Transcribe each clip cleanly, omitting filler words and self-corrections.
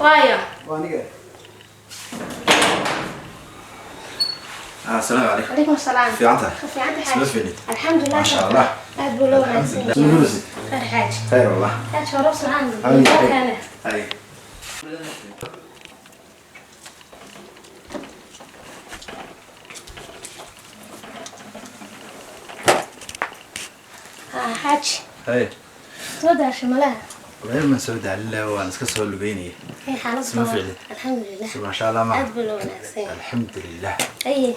Waayo. Waa aniga. Asalaamu calaykum. Calaykum asalaam. Fiican tahay? Fiican tahay. Isma fiicnid? Alxamdulilah. Maasha Allah. Aad buu loo wanaagsan Alxamdulilah. Soo guuraysid? Khayr xaaji. Khayr wallah. Xaaji hore u socon. Hay. Kaana. Hay. Ha xaaji. Hay. Soo daashay malaha. Walahi ma soo daalin lahaa, waan iska soo lugeynayay. Hay xaalad. Isma fiicnid? Alxamdulilah. Maasha Allah ma. Aad buu loo wanaagsan yahay. Alxamdulilah. Aye.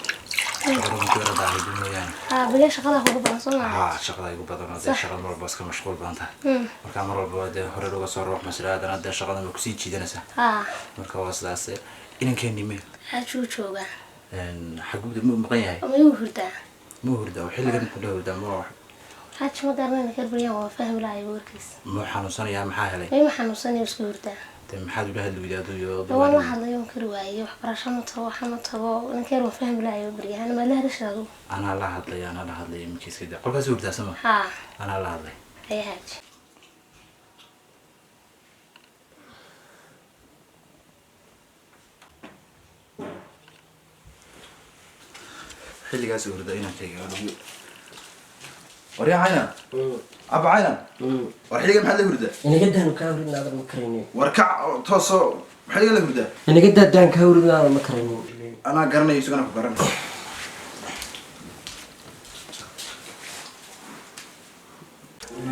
Shaqada ku yara daalay mooyaane. Ha bale shaqada kugu badan soo maaha. Haa, shaqada igu badan oo dee shaqada mar walba iska mashquul badan tahay. Marka mar walba dee hore uga soo ruux masla haddana dee shaqadan way kusii jiidanaysaa. Ha. Marka waa sidaas inankeenni me. Xaaji wuu joogaa. Xaguu ma maqan yahay? Ama yuu hurdaa. Ma hurdaa? Xilligan muxuu la hurdaa? Ma wax Xaaji ma garanayna kar bariyaan waa fahmi lahay warkiisa. ma xanuunsanayaa? Maxaa helay? May ma xanuunsanayo, iska hurdaa. Dee maxaad ula hadli weyday aduu iyo Waan la hadlayo waan kari waayey, waxbarasho ma tago, waxa ma tago, ninkeer waan fahmi lahayo baryahan ma la hadashay adigu. Anaa la hadlay, anaa la hadlay iminka iska daa. Qolkaas hurdaa sama? Ha. Anaa la hadlay. Haya xaaji. Xilligaas hurdaa inankayga waa lagu war yaa caynan, abba caynan, war xilligan maxaad la hurdaa? Inaga daanu kaa huridnaada ma karaynin. War kac toosoo, xilligan la hurdaa. Inaga daadaan kaa huridnaada ma karaynin. Anaa garanayo, isagana ku garanay.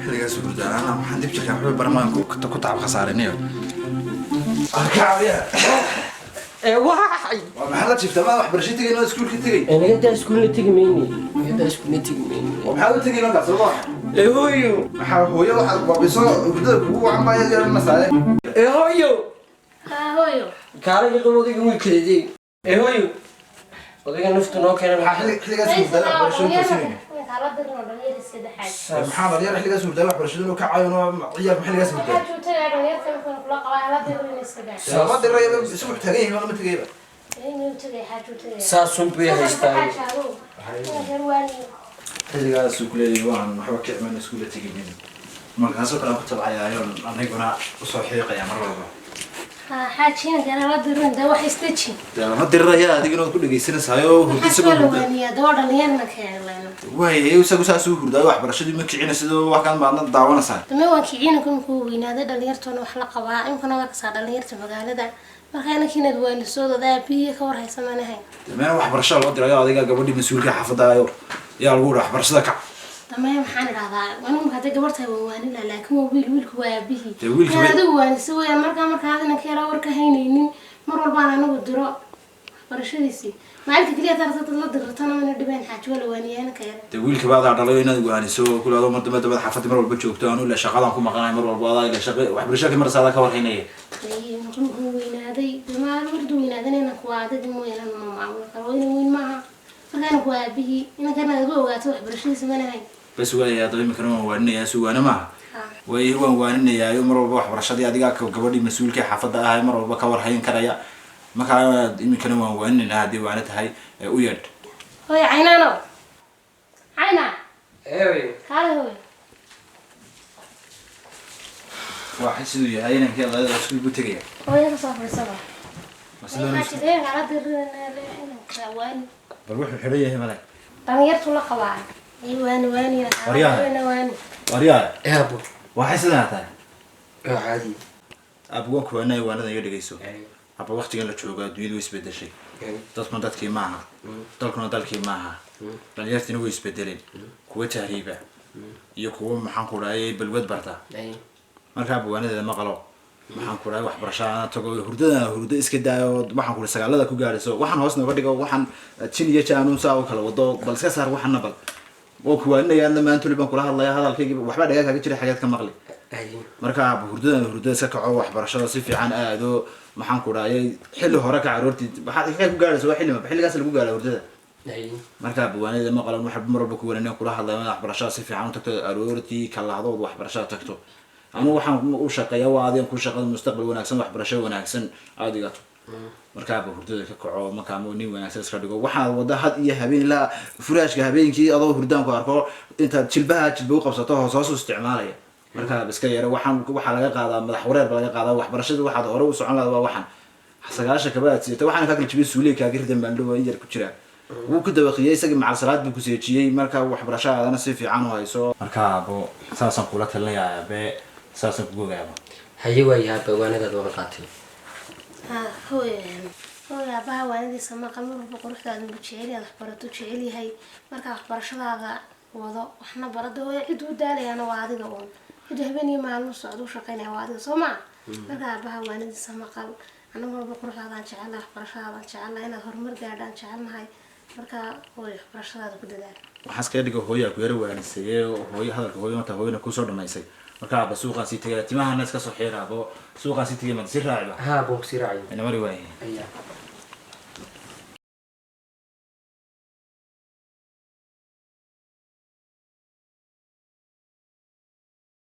Xilligaas hurdaa anaa maxaan dib jirkaa waxba barmaan ku tacab khasaarinayo. Arkacaya. Ee waxay. Waa maxaa la jiiftaa? Maa waxbarasho tegay noo iskuulka tegay? Inaga daa, iskuulna tegi mayni. Inaga daa, iskuulna tegi mayni. Oo maxaad u tegay markaas soo? Ee hooyo. Maxaa hooyo? Waxaad baabiso hurdada kugu wacan baa yeelanaysaa. Ee hooyo. Ha hooyo. Kaalay qabo odayga wiilkeedii. Ee hooyo. Odayga naftu noo keenay. Maxaa xilligaas hurdaa waxbarashada toosinayna? Maxaa dhalinyar xilligaas hurdaa waxbarashada inuu kacayo noo ciyaalka xilligaas hurdaa? Lama diray, isagu taagan yahay, lama tegayba. Saasun bay haystaan. Xilligaasuu kuleeyahay waan waxba kicman iskuula tegaynin. Markaasoo kale aan ku tabcayaayoon aniguna usoo xiiqaya mar walba. Dee lama dirirayaa, adiguna waad ku dhegaysanaysaayoo hurda isagoo hurda. Waay isagu saasuu hurdaayo, waxbarashadii ma kicina, sidoo wax kan baadna daawanaysaa. Dame waan kiciina kumkuu weynaaday, dhalinyartoona wax la qabaa imkana waa kasaa dhalinyarta magaalada, marka inankiinaad waanisooda aabihiya ka war haysa manahayn. Dee meel waxbarashada loo dirayo adiga gabadhii mas-uulka xaafadda ayo yaa lagu dhaha waxbarashada kac. Dame maxaan idhahdaa anigu? Marka hadday gabar tahay waan waanin lahaa, laakiin waa wiil, wiilku waa aabihii. Dee wiilka Yaa adigu waanisa weyaan markaa markaa inanka yaraa warka haynaynin mar walbaan anigu diro waxbarashadiisii maalinka keliya tarta dad la dirirtana mana dhibeen xaaji, waa la waaniyaa inanka yara. Dee wiilka ba adaa dhalayo inaad waaniso kule adoo mar dambe dabad xaafadda mar walba joogto, anu ila shaqadaan ku maqanahay mar walba, adaa ila shaqa waxbarashada marasa adaa ka warhaynaya. Wuxuu weynaaday maal mardu weynaadana inanku waa adag mooyaan ma maamul karo, ina weyn maaha, marka inanku waa aabihii, inankana aad ogaato waxbarashadiisa manahayn. Bas waaya, haddaba iminkana waan waaninayaa, sugaana maaha. Way waan waaninayaayo mar walba waxbarashadii adigaa gabadhii mas-uulka xaafadda ahay mar walba ka warhayn karaya, markaa iminkana waan waaninaynaa haddii waana tahay ee u yeedh. Hooyo caynaano, caynaa. Ee hooyo. Kaale hooyo. Waa siduu yahay inankii adayada iskuul buu tegaya. Hooyo ka soo fadhiisaba. Xaaji inanka waani. Bal wuxuu xidhan yahay male. Dhalinyartu la qabaa ay waani waani. Waryaha. Waani. Waryaa. Ee abo. Waxay sidaa tahay. Ee caadi. Abu waan kuwaanaya, waanada iga dhegeyso aba. Waqtigan la joogo adduunyadu way isbedeshay, dadkuna dadkii maaha, dalkuna dalkii maaha, dhalinyartiina way isbedeleen, kuwa tahriiba iyo kuwa maxaan ku dhahay balwad barta. Markaa buwaanadeeda ma qalo, maxaan ku dhahay waxbarasho ana tago, hurdada hurdo iska daayo, waxaan ku dhahay sagaalada ku gaadhayso, waxaan hoos nooga dhigo, waxaan jin iyo jaanuun saa u kala wado, bal iska saar waxana. Bal waa kuwaaninaya adna maantuli baan kula hadlaya, hadalkaygii waxbaa dhagaa kaaga jira, xageed ka maqli. Marka hurdada hurdada iska kaco, waxbarashada si fiican aado, maxaan ku dhahayay xilli hore ka aroortii waxaad xilligaa ku gaadhayso, waa xilli xilligaas lagu gaadha hurdada. Marka buwaanida ma qalan, waxa mar walba ku wanaagsan kula hadlaya inaad waxbarashada si fiican u tagto aroortii, kalahdood waxbarashada tagto. Anigu waxaan u shaqeeyaa waa adigan ku shaqada mustaqbal wanaagsan, waxbarasho wanaagsan aad dhigato. Markaaba hurdada ka kaco, markaa nin wanaagsan iska dhigo. Waxaad wada had iyo habeen ilaa furaashka habeenkii adoo hurdaan ku arko intaad jilbaha jilba u qabsato hoos hoos u isticmaalaya. Marka iska yara, waxaan waxaa laga qaadaa madax wareer baa laga qaadaa. Waxbarashada waxaad hore u socon lahayd waa waxan 90 kaba aad sidato, waxaan kaa kala jibiyay, suuliya kaaga ridan baan dhow in yar ku jiraa. Wuu ku dabaqiyey isagii, macal salaad buu ku seejiyey. Marka waxbarashadaadana si fiican u hayso. Marka abo, saasaan kula talinayaa abe, saasaan kugu ogaaba. Haye, waayahay aabba, waanadaad waan qaatay. Ha hooy, hooy, aabaha waanadiisa maqal. Mar walba quruxdaada buu jecel yahay, waxbarato jecel yahay. Marka waxbarashadaada wado, waxna barada hooya. Cid u daalayaana waa adiga uun, cid habeen iyo maalin u socdo u shaqaynaya waa adiga, soo maa? Marka aabaha waanadiisa maqal. Annaga walba quruxdaadaan jecelnahay, waxbarashadaadaan jecelnahay, inaad horumar gaadhaan jecelnahay. Marka hooy, waxbarashadaada ku dadaal. Waxaan iskaga dhiga hooyaa ku yara waaniseeye, hooyo hadalka hooyo marta hooyana kusoo dhamaysay. Marka aaba, suuqaan sii tegaya, timahana iska soo xiira abo, suuqaan sii tegay, maad si raaciba. Haa, baan kusii raacayo. Ina mari waaye. Ayaa.